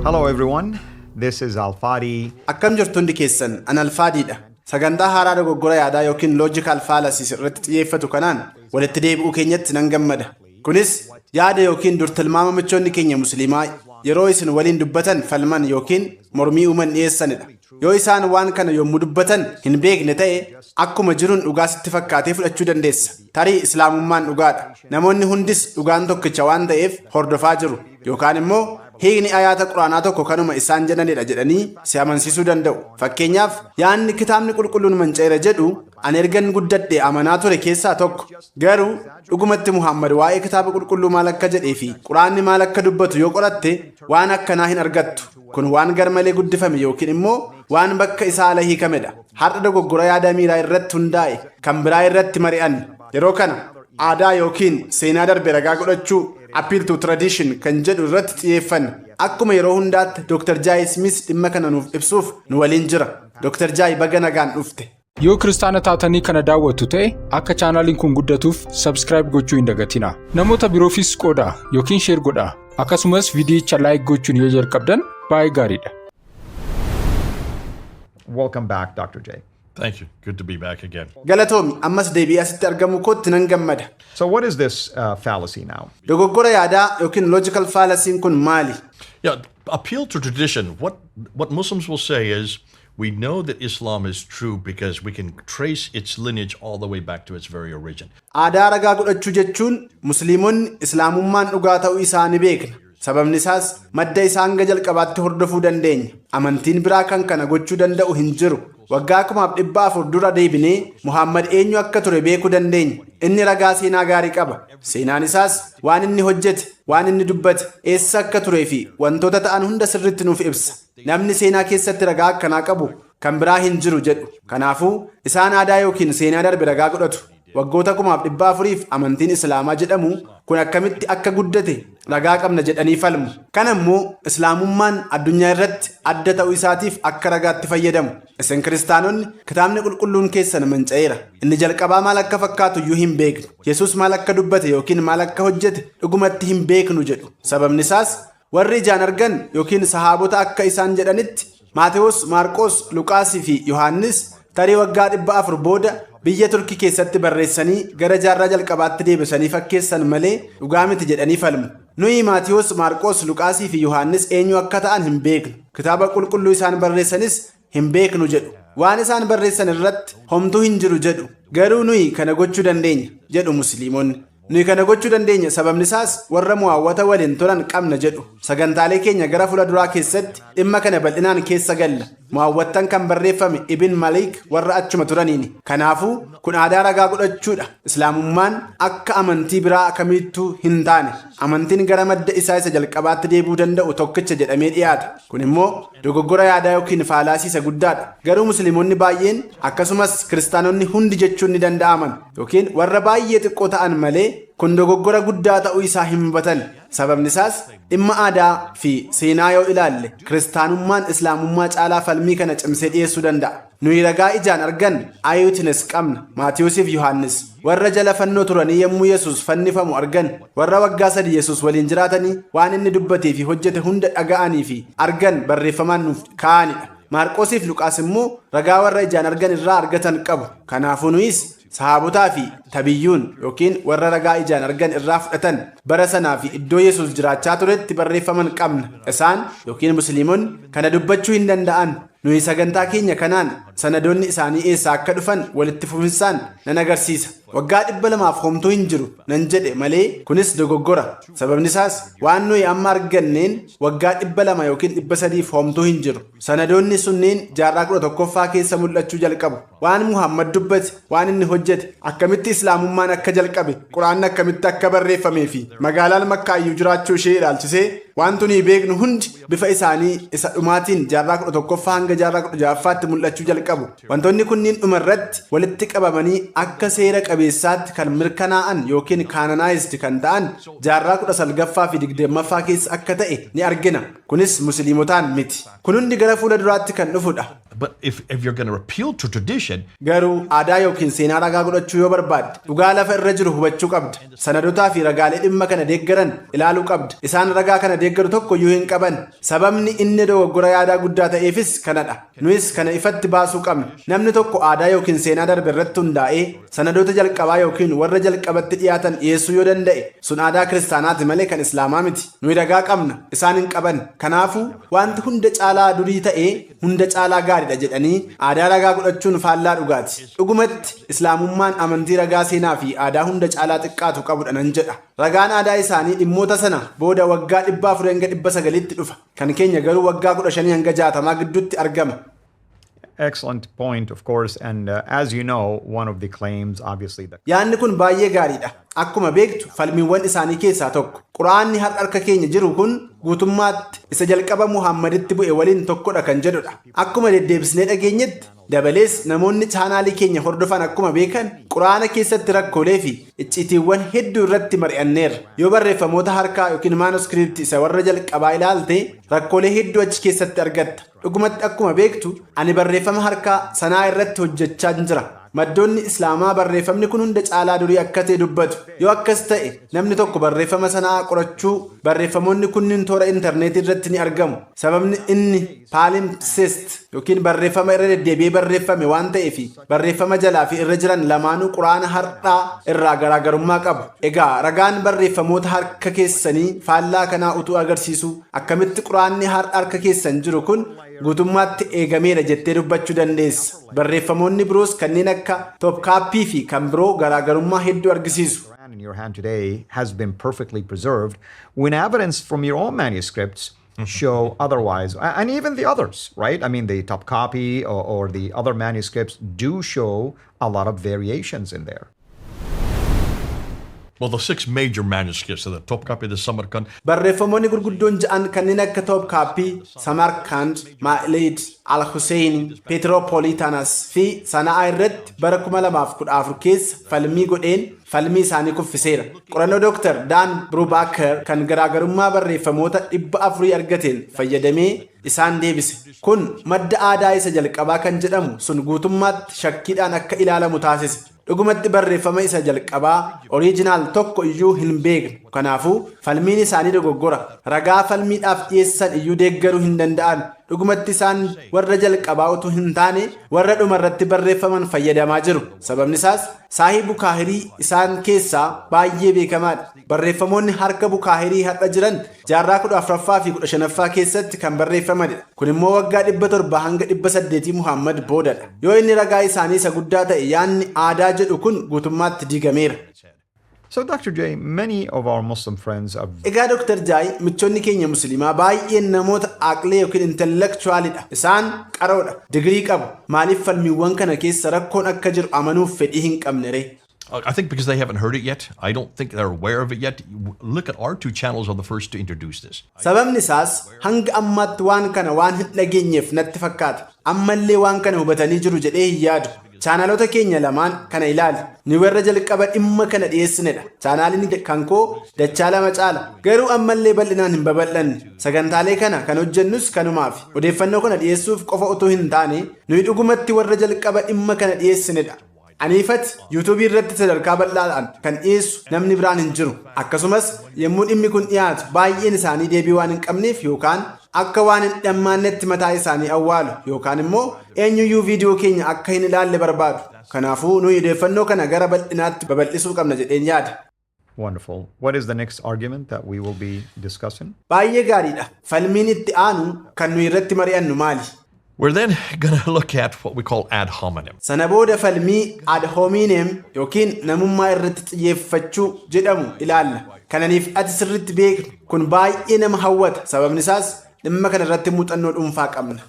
Hello, everyone. This is Al Fadi. Akkam jirtu hundi keessan? An Alfaadiidha. Sagantaa haaraa dogoggora yaadaa yookiin logical fallacies irratti xiyyeeffatu kanaan walitti deebi'uu keenyatti nan gammada. Kunis yaada yookiin dur tilmaama michoonni keenya Musliimaa yeroo isin waliin dubbatan falman yookiin mormii uuman dhiyeessanidha. Yoo isaan waan kana yommuu dubbatan hin beekne ta'e, akkuma jiruun dhugaa sitti fakkaatee fudhachuu dandeessa. Tarii Islaamummaan dhugaadha. Namoonni hundis dhugaan tokkicha waan ta'eef hordofaa jiru. Yookaan immoo hiikni ayaata Quraanaa tokko kanuma isaan jedhanidha jedhanii si amansiisuu danda'u. Fakkeenyaaf, yaadni kitaabni qulqulluun manca'eera jedhu ani ergan guddadhe amanaa ture keessaa tokko. Garuu dhugumatti Muhammad waa'ee kitaaba qulqulluu maal akka jedhee fi Quraanni maal akka dubbatu yoo qoratte, waan akkanaa hin argattu. Kun waan garmalee guddifame yookiin immoo waan bakka isaa ala hiikamedha. Har'a dogoggora yaada miiraa irratti hundaa'e kan biraa irratti mari'anna. Yeroo kana aadaa yookiin seenaa darbe ragaa godhachuu, appeal to tradition kan jedhu irratti xiyyeeffanna. Akkuma yeroo hundaatti Dr. Jay Smith dhimma kana nuuf ibsuuf nu waliin jira. Dr. Jay, baga nagaan dhufte. Yoo Kiristaana taatanii kana daawwattu ta'e, akka chaanaaliin kun guddatuuf subscribe gochuu hin dagatinaa. Namoota biroofis qoodaa yookiin share godhaa. Akkasumas viidiyicha like gochuun yoo jalqabdan baay'ee gaariidha. Welcome back, Dr. J. Thank you. Good to be back again. Galatoomi, ammas deebi'ee asitti argamuu kootti nan gammada. So, what is this fallacy now? Dogoggora yaadaa yookiin logical fallacy kun maali? Yeah, appeal to tradition. What Muslims will say is, we know that Islam is true because we can trace its lineage all the way back to its very origin. Aadaa ragaa godhachuu jechuun Musliimonni Islaamummaan dhugaa ta'uu isaa ni beekna. Sababni isaas madda isaa hanga jalqabaatti hordofuu dandeenya. Amantiin biraa kan kana gochuu danda'u hin jiru. Waggaa 1400 dura deebinee Muhammad eenyu akka ture beekuu dandeenya. Inni ragaa seenaa gaarii qaba. Seenaan isaas waan inni hojjete, waan inni dubbate, eessa akka turee fi wantoota ta'an hunda sirriitti nuuf ibsa. Namni seenaa keessatti ragaa akkanaa qabu kan biraa hin jiru jedhu. Kanaafuu isaan aadaa yookiin seenaa darbe ragaa godhatu. Waggoota 1400f amantiin Islaamaa jedhamu kun akkamitti akka guddate ragaa qabna jedhanii falmu. Kana immoo Islaamummaan addunyaa irratti adda ta'uu isaatiif akka ragaatti fayyadamu. Isin Kiristaanonni kitaabni qulqulluun keessan manca'eera. Inni jalqabaa maal akka fakkaatu iyyuu hin beeknu. Yesus maal akka dubbate yookiin maal akka hojjete dhugumatti hin beeknu jedhu. Sababni isaas warri ijaan argan yookiin sahaabota akka isaan jedhanitti Maatewos, Maarqos, Luqaasii fi Yohaannis tarii waggaa 400 booda biyya Turkii keessatti barreessanii gara jaarraa jalqabaatti deebisanii fakkeessan malee dhugaa miti jedhanii falmu. Nuyi Maatewos, Maarqos, Luqaasii fi Yohaannis eenyu akka ta'an hin beeknu. Kitaaba qulqulluu isaan barreessanis hin beeknu jedhu. Waan isaan barreessan irratti homtuu hin jiru jedhu. Garuu nuyi kana gochuu dandeenya jedhu Musliimonni. Nuyi kana gochuu dandeenya, sababni isaas warra mu'aawwata waliin turan qabna jedhu. Sagantaalee keenya gara fuula duraa keessatti dhimma kana bal'inaan keessa galla. Mu'aawwattan kan barreeffame Ibn Malik warra achuma turaniini. Kanaafuu kun aadaa ragaa godhachuudha. Islaamummaan akka amantii biraa kamittuu hin taane. Amantiin gara madda isaa isa jalqabaatti deebi'uu danda'u tokkicha jedhamee dhiyaata. Kun immoo dogoggora yaadaa yookiin fallacy isa guddaadha. Garuu Musliimonni baay'een, akkasumas Kiristaanonni hundi jechuun ni danda'aman, yookiin warra baay'ee xiqqoo ta'an malee, kun dogoggora guddaa ta'uu isaa hin hubatan. Sababni isaas dhimma aadaa fi seenaa yoo ilaalle, Kiristaanummaan Islaamummaa caalaa falmii kana cimsee dhiyeessuu danda'a. Nuyi ragaa ijaan argan, eyewitness, qabna. Maatiyusiif Yohaannis warra jala fannoo turanii yommuu Yesus fannifamu argan, warra waggaa 3 Yesus waliin jiraatanii waan inni dubbatee fi hojjete hunda dhaga'anii fi argan barreeffamaan nuuf kaa'anidha. Maarqosiif Luqaas immoo ragaa warra ijaan argan irraa argatan qabu. Kanaafuu nuyis sahaabotaa fi tabiyyuun yookiin warra ragaa ijaan argan irraa fudhatan bara sanaa fi iddoo Yesus jiraachaa turetti barreeffaman qabna. Isaan yookiin Musliimonni kana dubbachuu hin danda'an. Nuyi sagantaa keenya kanaan sanadoonni isaanii eessaa akka dhufan walitti fufinsaan nan agarsiisa. Waggaa 200f homtuu hin jiru nan jedhe malee, kunis dogoggora. Sababni isaas waan nuyi amma arganneen waggaa 200 yookiin 300f homtuu hin jiru. Sanadoonni sunneen jaarraa 11ffaa keessa mul'achuu jalqabu. Waan Muhammad dubbate, waan inni hojjete, akkamitti Islaamummaan akka jalqabe, Quraanni akkamitti akka barreeffamee fi magaalaan Makkaayyuu jiraachuu ishee ilaalchisee wanti nuyi beeknu hundi bifa isaanii isa dhumaatiin jaarraa 11ffaa hanga jaarraa 16ffaatti mul'achuu jalqabu. Wantoonni kunniin dhuma irratti walitti qabamanii akka seera qabeessaatti kan mirkanaa'an yookiin canonized kan ta'an jaarraa 19ffaa fi 20ffaa keessa akka ta'e ni argina. Kunis Musliimotaan miti. Kun hundi gara fuula duraatti kan dhufudha. But if you're going to appeal to tradition, Garuu aadaa yookiin seenaa ragaa godhachuu yoo barbaadde, dhugaa lafa irra jiru hubachuu qabda. Sanadotaa fi ragaalee dhimma kana deeggaran ilaaluu qabda. Isaan ragaa kana deeggaru tokko iyyuu hin qaban. Sababni inni dogoggora yaadaa guddaa ta'eefis kanadha. Nuyis kana ifatti baasuu qabna. Namni tokko aadaa yookiin seenaa darbe irratti hundaa'ee sanadoota jalqabaa yookiin warra jalqabatti dhiyaatan dhiyeessuu yoo danda'e, sun aadaa kiristaanaati malee kan islaamaa miti. Nuyi ragaa qabna, isaan hin qaban. Kanaafuu wanti hunda caalaa durii ta'ee hunda caalaa gaariidha jedhanii aadaa ragaa godhachuun faallaa dhugaati. Dhugumatti islaamummaan amantii ragaa seenaa fi aadaa hunda caalaa xiqqaatu qabudha nan jedha. Ragaan aadaa isaanii dhimmoota sana booda waggaa 400 hanga 900tti dhufa. Kan keenya garuu waggaa 15 hanga 60 gidduutti argama. Excellent point, of course. And as you know, one of the claims, obviously, that Yaadni kun baay'ee gaariidha. Akkuma beektu, falmiiwwan isaanii keessaa tokko, Quraanni har'a harka keenya jiru kun guutummaatti isa jalqaba Muhammaditti bu'e waliin tokkodha kan jedhudha. Akkuma deddeebisnee dhageenyetti, dabalees namoonni chaanaalii keenya hordofan akkuma beekan, Quraana keessatti rakkoolee fi iccitiiwwan hedduu irratti mari'anneerra. Yoo barreeffamoota harkaa yookiin manuscript isa warra jalqabaa ilaalte, rakkoolee hedduu achi keessatti argatta. Dhugumatti akkuma beektu, ani barreeffama harkaa sanaa irratti hojjechaa jira. Maddoonni Islaamaa barreeffamni kun hunda caalaa durii akka ta'e dubbatu. Yoo akkas ta'e, namni tokko barreeffama sanaa qorachuu, barreeffamoonni kunniin toora intarneetii irratti ni argamu. Sababni inni palimpsest yookiin barreeffama irra deddeebi'ee barreeffame waan ta'eef, barreeffama jalaa fi irra jiran lamaanuu Quraana har'aa irraa garaagarummaa qabu. Egaa ragaan barreeffamoota harka keessanii faallaa kanaa utuu agarsiisu, akkamitti Quraanni har'a harka keessan jiru kun guutummaatti eegameera jettee dubbachuu dandeessa? Barreeffamoonni biroos kanneen akka Topkaappii fi kan biroo garaagarummaa hedduu argisiisu. Quran in your hand today has been perfectly preserved when evidence from your own manuscripts show otherwise, and even the others, right? I mean, the Topkapi or the other manuscripts do show a lot of variations in there. Well, the six major manuscripts of the Topkapi, the Samarkand, Barreeffamoonni gurguddoon ja'an kanneen akka Topkaappii, Samarkand, Maa'ilid, Al-Hussein, Petropolitanas fi Sana'aa irratti bara 2014 keessa falmii godheen falmii isaanii kuffiseera. Qorannoo Dr. Dan Brubaker kan garaagarummaa barreeffamoota 400 argateen fayyadamee isaan deebise. Kun madda aadaa isa jalqabaa kan jedhamu sun guutummaatti shakkiidhaan akka ilaalamu taasise. Dhugumatti barreeffama isa jalqabaa original tokko iyyuu hin beeknu. Kanaafuu falmiin isaanii dogoggora. Ragaa falmiidhaaf dhiyeessan iyyuu deeggaruu hin danda'an. Dhugumatti isaan warra jalqabaa utuu hin taane warra dhumarratti barreeffaman fayyadamaa jiru. Sababni isaas Saahii Bukaahirii isaan keessaa baay'ee beekamaadha. Barreeffamoonni harka Bukaahirii har'a jiran jaarraa 14ffaa fi 15ffaa keessatti kan barreeffamanidha. Kun immoo waggaa 700 hanga 800 Muhammad boodadha. Yoo inni ragaa isaanii isa guddaa ta'e, yaanni aadaa jedhu kun guutummaatti diigameera. So, Dr. J, many of our Muslim friends are Egaa Dr. Jaay, michoonni keenya Musliimaa baay'een namoota aqlee yookiin intellectualidha. Isaan qaroodha. Digirii qabu. Maaliif falmiiwwan kana keessa rakkoon akka jiru amanuuf fedhii hin qabne ree? I think because they haven't heard it yet. I don't think they're aware of it yet. Look at our two channels are the first to introduce this. Sababni isaas hanga ammaatti waan kana waan hin dhageenyeef natti fakkaata. Ammallee waan kana hubatanii jiru jedhee hin yaadu. Chaanaalota keenya lamaan kana ilaali. Ni warra jalqaba dhimma kana dhiyeessinedha. Chaanaaliin kan koo dachaa lama caala. Garuu ammallee bal'inaan hin babal'anne. Sagantaalee kana kan hojjennus kanumaaf. Odeeffannoo kana dhiyeessuuf qofa utuu hin taane, nuyi dhugumatti warra jalqaba dhimma kana dhiyeessinedha. Aniifati yuutuubii irratti sadarkaa bal'aadhaan kan dhiyeessu namni biraan hin jiru. Akkasumas yommuu dhimmi kun dhiyaatu baay'een isaanii deebii waan hin qabneef yookaan akka waan hin dhammaannetti mataa isaanii awwaalu yookaan immoo eenyuyyuu viidiyoo keenya akka hin ilaalle barbaadu. Kanaafuu nuyi odeeffannoo kana gara bal'inaatti babal'isuu qabna jedheen yaada. Wonderful. What is the next argument that we will be discussing? Baay'ee gaariidha. Falmiin itti aanu kan nuyi irratti mari'annu maali? We're then going to look at what we call ad hominem. Sana booda falmii ad hominem yookiin namummaa irratti xiyyeeffachuu jedhamu ilaalla. Kananiif ati sirriitti beeknu kun baay'ee nama hawwata. Sababni isaas dhimma kana irratti muuxannoo dhuunfaa qabna.